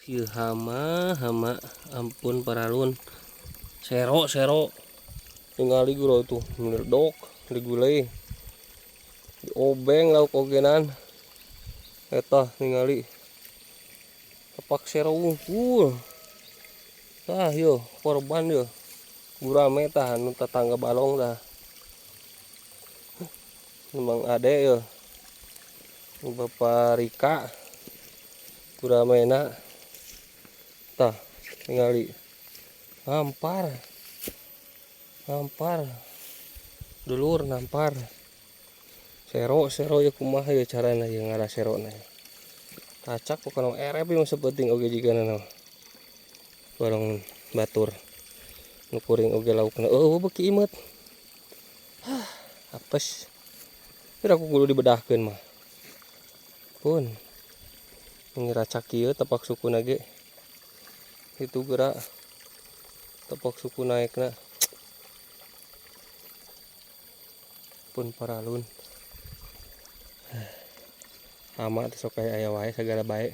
Ieu hama hama ampun paralun. Sero sero. Ningali guro tuh meledok digulai. Diobeng lauk ogenan. Eta ningali. Tapak sero wungkul. Tah yo korban yo. Gurame tah anu tetangga balong tah. Mang Ade yo. Bapak Rika. Guramena. Tah ningali. Nampar. Nampar. Dulur nampar. Sero sero ya kumaha ya carana ya ngara serona. Tacak pokona erep ieu sapenting oge jigana mah. Balong batur. Nu kuring oge laukna eueuh beuki imeut. Hah, apes. Pira ku kudu dibedahkeun mah. Pun. Ngiracak kieu tapak sukuna ge. Itu geura tapak suku naekna. Pun paralun. Hama teh sok aya wae sagala bae.